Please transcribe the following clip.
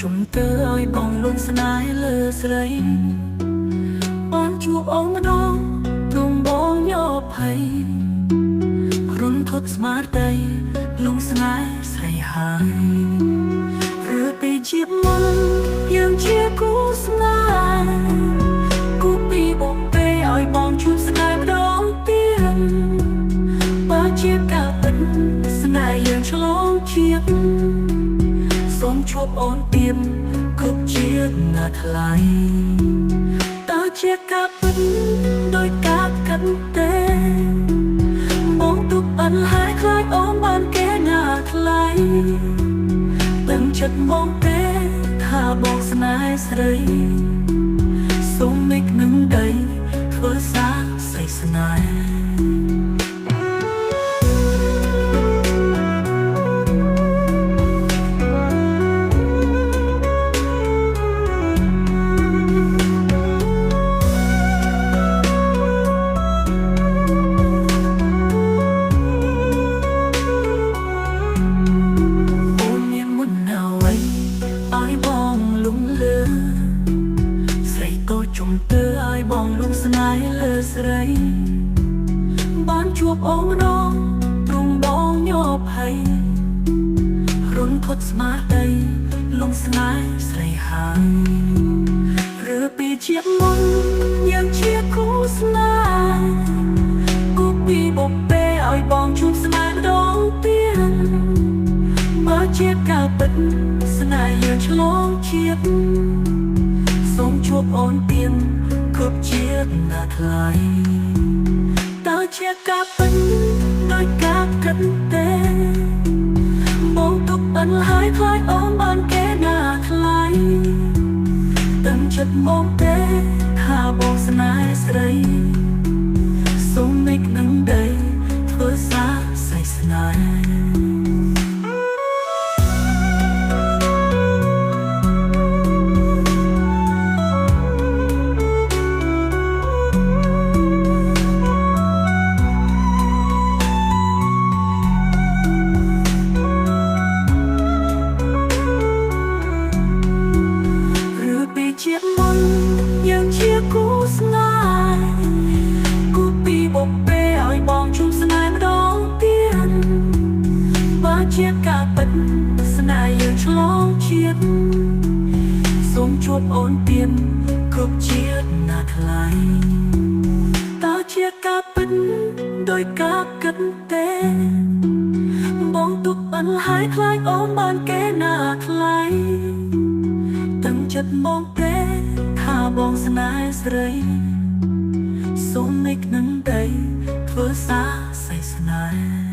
ជុំទៅឲ្យបងលងស្នេហ៍លើស្រីបានជួបអូនម្ដងទ្រង់បងញភ័យរុនធត់ស្មារតីលងស្នេហ៍ស្រីហើយឬពីជាមុនយើងជាគូស្នេហ៍គូពីបងពេលឲ្យបងជួបស្នេហ៍ម្ដងទៀតបើជាការពិតស្នេហ៍យើងឆ្លងជាតិសូមជួបអូនទៀតគ្រប់ជាតិណាថ្លៃតើជាការពិតដោយការគិតទេបងទុកអិនហើយខ្លាចអូនបានគេណាថ្លៃដឹងចិត្តបងទេថាបងស្នេហ៍ស្រីសូមមេឃនឹងដីធ្វើសាស្រីស្នេហ៍ អូនមានមុនអ្វីឲ្យបងលំលើស្រីក៏ជុំទៅឲ្យបងលំស្នេហ៍លើស្រីបានជួបអូនម្ដងទ្រង់បងញភ័យរុនធត់ស្មារតីលំស្នេហ៍ស្រីហើយឬពីជាមុនយើងជាគូស្នេហ៍គូពីបុពេឲ្យបងជួបស្នេហ៍ម្ដងទៀតបើជាការពិតស្នេហ៍យើងឆ្លងជាតិសូមជួបអូនទៀតគ្រប់ជាតិណាថ្លៃតើជាការពិតដោយការគិតទេបងទុកអិនហើយខ្លាចអូនបានគេណាថ្លៃដឹងចិត្តបងទេថាបងស្នេហ៍ស្រីសូមមេឃនឹងដីធ្វើសាស្រីស្នេហ៍ ឬពីជាមុនយើងជាគូស្នេហ៍គូពីបុពេឲ្យបងជួបស្នេហ៍ម្ដងទៀតបើជាការពិតស្នេហ៍យើងឆ្លងជាតិសូមជួបអូនទៀតគ្រប់ជាតិណាថ្លៃតើជាការពិតដោយការគិតទេបងទុកអិនហើយខ្លាចអូនបានគេណាថ្លៃ តាំងចិត្តបងទេថាបងស្នេហ៍ស្រីសូមមេឃនឹងដីធ្វើសាស្រីស្នេហ៍